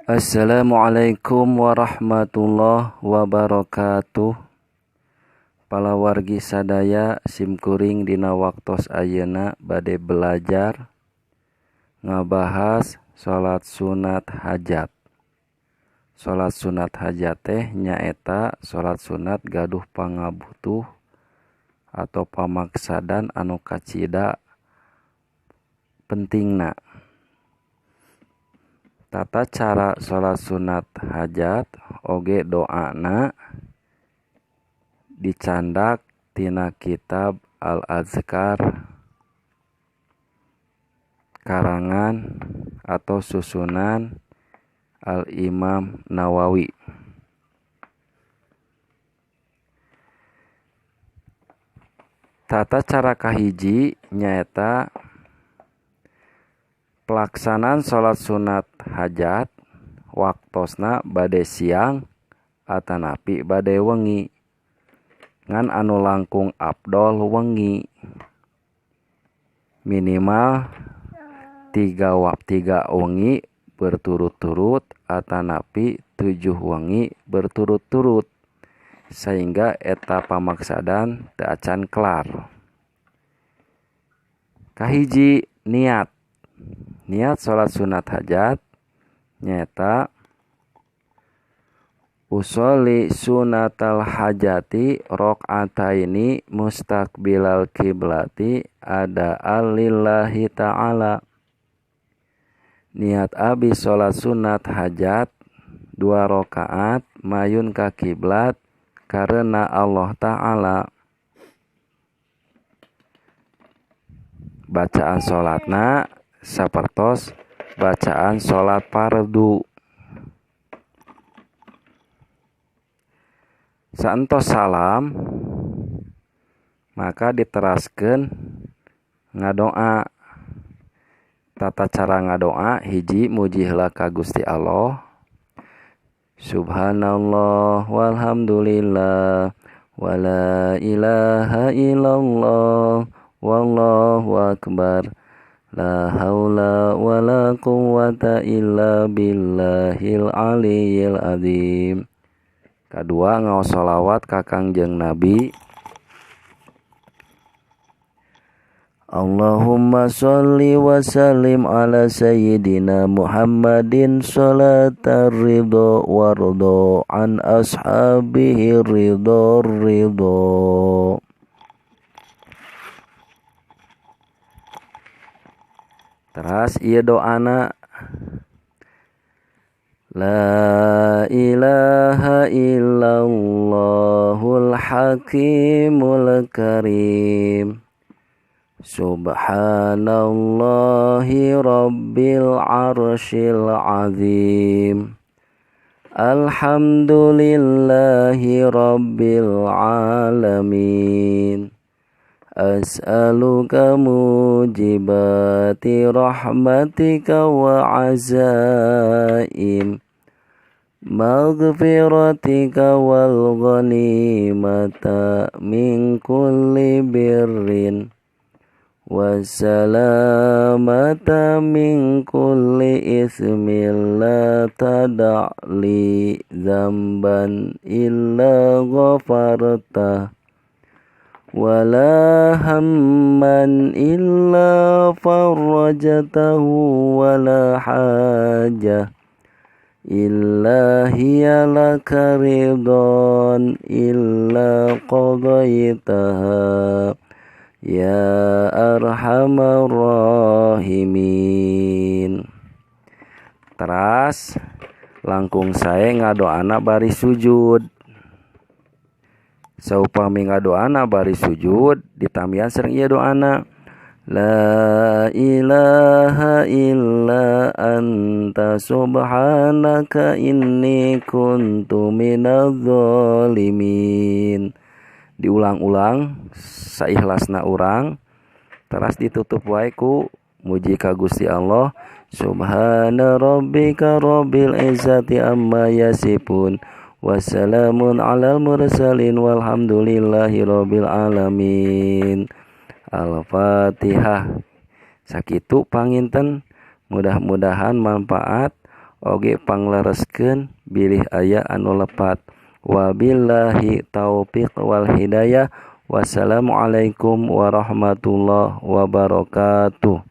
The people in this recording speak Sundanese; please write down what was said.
Assalamualaikum warahmatullahi wabarakatuh. Palawargi sadaya simkuring dina waktos ayeuna bade belajar ngabahas salat sunat hajat. Salat sunat hajat teh nyaeta salat sunat gaduh pangabutuh atau pamaksadan anu kacida pentingna. Tata cara salat sunat hajat oge doana dicandak tina kitab Al-Azkar karangan atau susunan Al-Imam Nawawi. Tata cara kahiji nyaeta pelaksanaan salat sunat hajat waktosna bade siang atanapi bade wengi, ngan anu langkung abdol wengi, minimal 3 wengi berturut-turut atanapi 7 wengi berturut-turut sehingga eta pamaksadan teu acan kelar. Kahiji, niat. Niat salat sunat hajat nyaeta usolli sunatal hajati rakaataini mustaqbilal kiblati ada lillahi ta'ala. Niat abi salat sunat hajat 2 rakaat mayun ka kiblat karena Allah Ta'ala. Bacaan salatna sapertos bacaan salat fardu. Saentos salam maka diteraskeun ngadoa. Tata cara ngadoa hiji, muji heula ka Gusti Allah. Subhanallah walhamdulillah wala ilaha illallah wallahu akbar la haula wala quwwata illa billahil aliyil azim. Kadua, ngaos sholawat ka Kangjeng Nabi. Allahumma sholli wa sallim ala sayyidina Muhammadin sholatar ridho wardo an ashabihi ridho ridho. Teras ieu doana, la ilaha illallahul hakimul karim, subhanallahi rabbil arsyil azim, alhamdulillahi rabbil alamin, as'aluka mujibati rahmatika wa azaim maghfiratika wal ghanimata min kulli birrin wassalamata min kulli ismin la tada'li dzamban illa ghafarta wala hamman illa farajtahu wala haja illa hiya laka ridhan illa qadaytaha ya arhamar rahimin. Teras langkung sae ngadoana bari sujud. Saupami ngadoana bari sujud ditamian sareng ieu doana, la ilaha illa anta subhanaka inni kuntu minadz zalimin. Diulang-ulang saikhlasna urang, teras ditutup wae ku muji ka Gusti Allah. Subhana rabbika rabbil izzati amma yasifun wassalamun alal mursalin walhamdulillahi rabbil alamin. Al-Fatihah. Sakitu panginten, mudah-mudahan manfaat. Oge panglereskeun bilih aya anu lepat. Wabillahi taufiq wal hidayah. Wassalamualaikum warahmatullahi wabarakatuh.